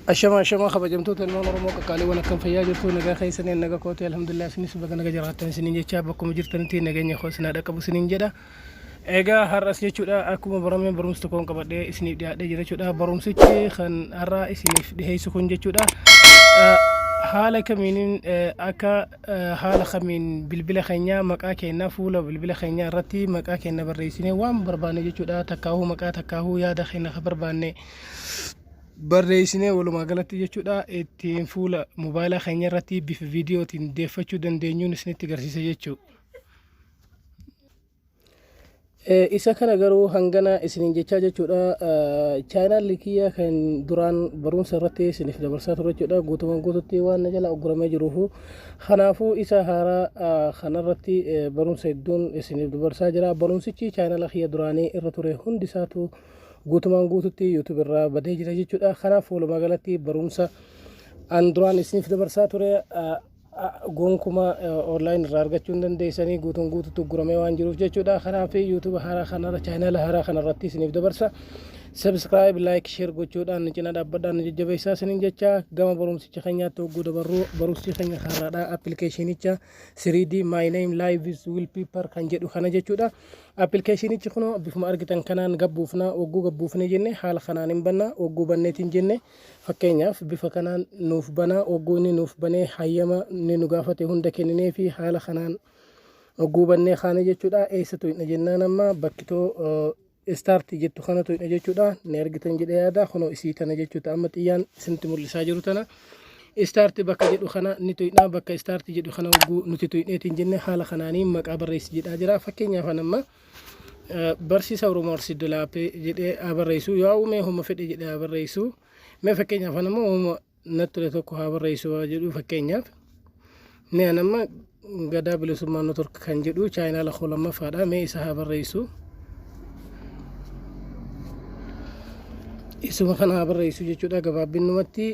Ashama ashama kabajamtoota ilmaan Oromoo qaqqaaliiwwan, akkam fayyaa jirtu? Nagaa keessanii? Naga kootee, alhamdulillah. Isinis baga naga jiraattan isiniin jecha, bakkuma jirtanitti nageenya koo isin haa dhaqqabu isiniin jedha. Egaa har'as jechuudha akkuma barame barumsa tokkoon qabadhee isiniif dhiyaadhee jira jechuudha. Barumsichi kan har'a isiniif dhiheessu kun jechuudha, haala kamiin akka haala kamiin bilbila keenya maqaa keenya fuula bilbila keenya irratti maqaa keenya barreessinee waan barbaanne jechuudha, takkaahuu maqaa takkaahuu yaada keenya kan barbaanne barreessinee, walumaa galatti jechuudha ittiin fuula mobaayilaa keenya irratti bifa viidiyootiin deeffachuu dandeenyuun isinitti agarsiisa jechuudha. Isa kana garuu hangana isiniin jechaa jechuudha, chaanaalli kiyya kan duraan barumsa irratti isiniif dabarsaa ture jechuudha guutumaan guututti waan na jala ogguramee jiruufu, kanaafuu isa haaraa kanarratti barumsa hedduun isiniif dabarsaa jira. Barumsichi chaanaala kiyya duraanii irra ture hundi isaatu guutumaan guututti YouTube irraa badee jira jechuudha. Kanaaf walumaa galatti barumsa an duraan isiniif dabarsaa ture gonkuma online irraa argachuu hin dandeessanii, guutuun guututti ugguramee waan jiruuf jechuudha. Kanaaf YouTube haaraa kanarra, chaanaala haaraa kanarratti isiniif dabarsa. Subscribe, like, share gochuudhaan nu cina dhaabbadhaan nu jajjabeessaa isiniin jecha, gama barumsicha keenyaatti hogguu dabarru, barumsi keenya har'aadha appilikeeshinicha 3D My Name Live Wallpaper kan jedhu kana jechuudha. Appilikeeshinichi kun bifuma argitan kanaan gabbuufna. Hogguu gabbuufne jenne haala kanaan hin banna. Hogguu banneetiin jenne fakkeenyaaf bifa kanaan nuuf bana. Hogguu inni nuuf banee hayyama inni nu gaafate hunda kenninee fi haala kanaan hogguu bannee kaane jechuudha. Eessa tuqna jennaan, amma bakkitoo start jettu kana tuqna jechuudha. Ni argitan jedhee yaada. Kunoo isii tana jechuudha, amma xiyyaan isinitti mul'isaa jiru tana. Start bakka jedhu kana ni tuqna. Bakka start jedhu kana hogguu nuti tuqneetiin jenne haala kanaanii maqaa barreessi jedhaa jira. Fakkeenyaaf amma barsiisa Oromoo Arsii Dolaapee jedhee haa barreessu, yoo uumee homa fedhe jedhee haa barreessu. Mee fakkeenyaaf ammoo homa natti tole tokko haa barreessu haa jedhu. Fakkeenyaaf mee amma Gadaa Bilisummaa Network kan jedhu chaayinaala koo lammaffaadha, mee isa haa barreessu. Isuma kana haa barreessu jechuudha gabaabbinumatti.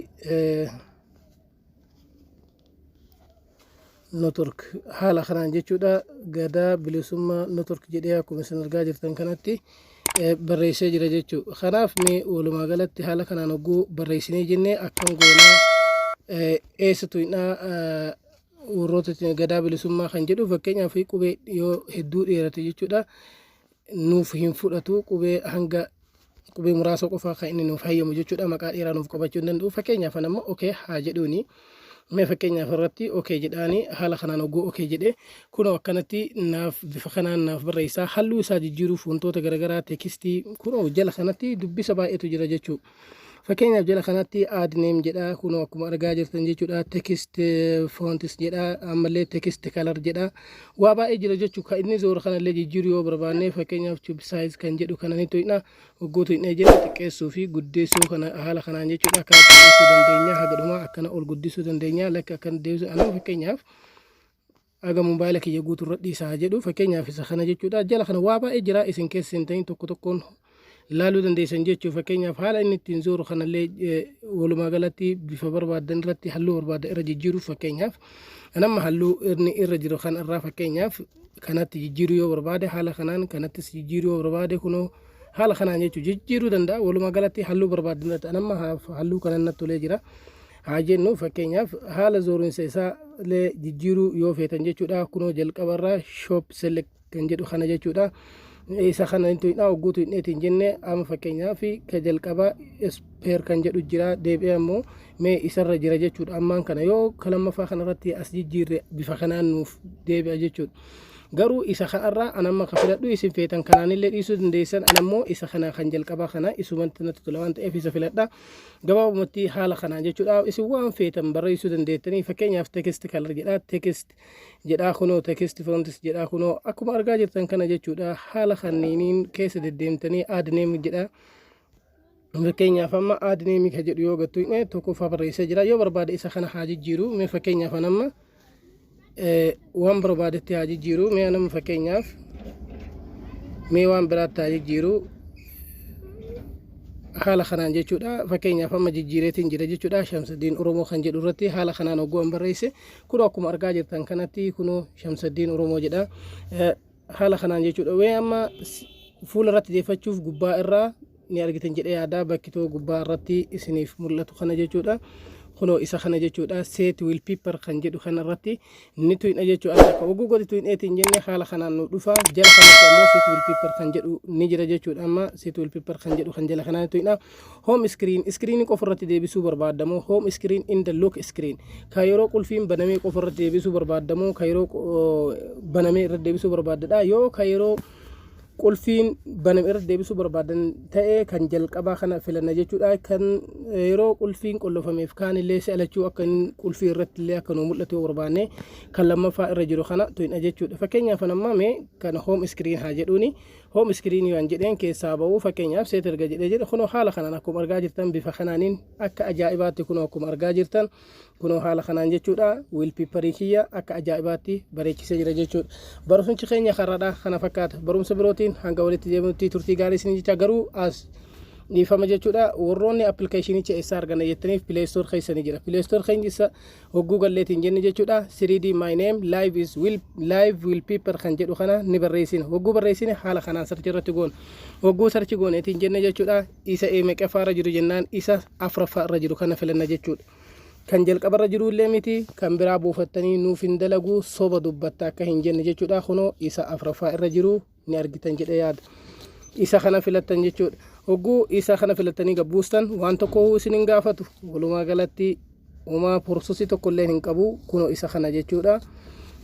Network haala kanaan jechuudha, Gadaa Bilisummaa Network jedhee akkuma isin argaa jirtan kanatti barreessee jira jechuudha. Kanaaf mee walumaa galatti haala kanaan hogguu barreessinee jennee akkam goonaa? Eessa tuqnaa? Warroota Gadaa Bilisummaa kan jedhu fakkeenyaaf qubee yoo hedduu dheerate jechuudha nuuf hin fudhatu. Qubee hanga qubee muraasa qofaa kan inni nuuf hayyamu jechuudha, maqaa dheeraa nuuf qabachuu hin danda'u. Fakkeenyaaf ammoo okay haa jedhuuni. Mee fakkeenyaaf irratti okay jedhaani. Haala kanaan hogguu okay jedhe kunoo akkanatti naaf bifa kanaan naaf barreessaa. Halluu isaa jijjiiruuf wantoota garaagaraa, teekistii kunoo jala kanatti dubbisa baay'eetu jira jechuudha. Fakkeenyaaf jala kanatti add name jedha, kunoo akkuma argaa jirtan jechuudha. Text fonts jedha, ammallee text color jedha, waa baay'ee jira jechuudha. Kan inni zoora kanallee jijjiiruu yoo barbaanne, fakkeenyaaf tube size kan jedhu kana ni tuqna. Hogguu tuqnee jenna xiqqeessuu fi guddeessuu kana haala kanaan jechuudha akkana xiqqeessuu dandeenya, haga dhumaa akkana ol guddisuu dandeenya, lakka akkana deebisuu. Anama fakkeenyaaf haga mobaayila kiyya guutuu irra dhiisaa jedhu, fakkeenyaaf isa kana jechuudha. Jala kana waa baay'ee jira, isin keessa hin ta'in tokko tokkoon laaluu dandeessan jechuu. Fakkeenyaaf haala inni ittiin zooru kanallee walumaa galatti bifa barbaadan irratti, halluu barbaadan irra jijjiiruuf, fakkeenyaaf anamma halluu inni irra jiru kan irraa fakkeenyaaf kanatti jijjiiruu yoo barbaade haala kanaan, kanattis jijjiiruu yoo barbaade kunoo haala kanaan jechuu jijjiiruu danda'a. Walumaa galatti halluu barbaadan irratti anamma halluu kanan natti tolee jira haa jennu. Fakkeenyaaf haala zoorinsa isaa illee jijjiiruu yoo feetan jechuudha, kunoo jalqaba irraa shape select kan jedhu kana jechuudha. Isa kana hin tuqnaa. Hogguu tuqneetiin jenne amma fakkeenyaaf ka jalqaba sphere kan jedhu jira, deebi'ee ammoo mee isarra jira jechuudha. Ammaan kana yoo ka lammaffaa kanarratti as jijjiirre bifa kanaan nuuf deebi'a jechuudha. Garuu isa kanarraa anamma ka filadhu, isin feetan kanaanillee dhiisuu dandeessan, anammoo isa kana kan jalqabaa kana isumatti natti tola waan ta'eef isa filadha. Gabaabumatti haala kanaan jechuudha isin waan feetan barreessuu dandeettanii. Fakkeenyaaf text color jedha, text jedhaa, kunoo text fonts jedhaa, kunoo akkuma argaa jirtan kana jechuudha. Haala kanneeniin keessa deddeemtanii add name jedha. Fakkeenyaaf amma add name ka jedhu yoo gattu tokkoffaa barreessee jira. Yoo barbaade isa kana haa jijjiiru. Mee fakkeenyaaf amma waan barbaadetti haa jijjiiru. Mee nama fakkeenyaaf mee waan biraatti haa jijjiiru haala kanaan jechuudha. Fakkeenyaaf amma jijjiireetiin jira jechuudha. Shamsaddiin Oromoo kan jedhu irratti haala kanaan hogguu an barreesse kunoo akkuma argaa jirtan kanatti kunoo Shamsaddiin Oromoo jedha haala kanaan jechuudha. Wee amma fuula irratti deeffachuuf gubbaa irraa Ni argitan jedhee yaada. Bakki too gubbaa irratti isiniif mul'atu kana jechuudha. Kunoo isa kana jechuudha. Set wallpaper kan jedhu kana irratti ni tuyna jechuudha. Akka oguu gadi tuyneetiin jenne haala kanaan nu dhufa. Jala kanatti ammoo set wallpaper kan jedhu ni jira jechuudha. Amma set wallpaper kan jedhu kan jala kanaa ni tuyna. Home screen, screen qofa irratti deebisuu barbaadamoo, home screen and the lock screen, ka yeroo qulfiin banamee qofa irratti deebisuu barbaadamoo, ka yeroo banamee irratti deebisuu barbaadadha. Yoo ka yeroo qulfiin baname irratti deebisuu barbaadan ta'e, kan jalqabaa kana filanna jechuudha. Kan yeroo qulfiin qollofameef kaan illee si'alachuu akka inni qulfii irratti illee akka nu mul'atu yoo barbaanne, kan lammaffaa irra jiru kana tuyna jechuudha. Fakkeenyaaf amma mee kan home screen haa jedhuuni. Home screen waan jedheen keessaa ba'uu, fakkeenyaaf set erga jedhee jedhe, kunoo haala kanaan akkuma argaa jirtan bifa kanaaniin akka ajaa'ibaatti, kunoo akkuma argaa jirtan, kunoo haala kanaan jechuudha, wallpaperii kiyya akka ajaa'ibaatti bareechisee jira jechuudha. Barumsi keenya karraadha kana fakkaata. Barumsa birootiin hanga walitti deebinutti turtii gaarii isin jecha. Garuu as dhiifama jechuudha, warroonni applicationicha eessaa arganna jettaniif, Play Store keessanii jira. Play Store keessa hogguu galleetiin jenne jechuudha, 3D my name live is will live wallpaper kan jedhu kana ni barreessina. Hogguu barreessine haala kanaan search irratti goona. Hogguu search gooneetiin jenne jechuudha, isa meeqaffaa irra jiru jennaan, isa afuraffaa irra jiru kana filanna jechuudha. Kan jalqabarra jiru illee miti, kan biraa buufattanii nuuf hin dalagu, soba dubbatta akka hin jenne jechuudha. Kunoo isa afuraffaa irra jiru ni argitan jedhee yaada. Isa kana filattan jechuudha. Hogguu isa kana filattanii gabbuustan waan tokko isin hin gaafatu. Walumaa galatti uumaa processii tokko illee hin qabu. Kunoo isa kana jechuudha.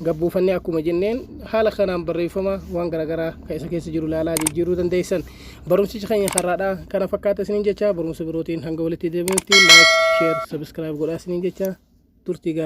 Gabbuufannee akkuma jenneen haala kanaan barreeffama waan garaagaraa kan isa keessa jiru ilaalaa jijjiiruu dandeessan. Barumsichi keenya har'aadha kana fakkaata isiniin jecha. Barumsa birootiin hanga walitti deebinutti like, share, subscribe godhaa isiniin jecha. Turtii gaarii.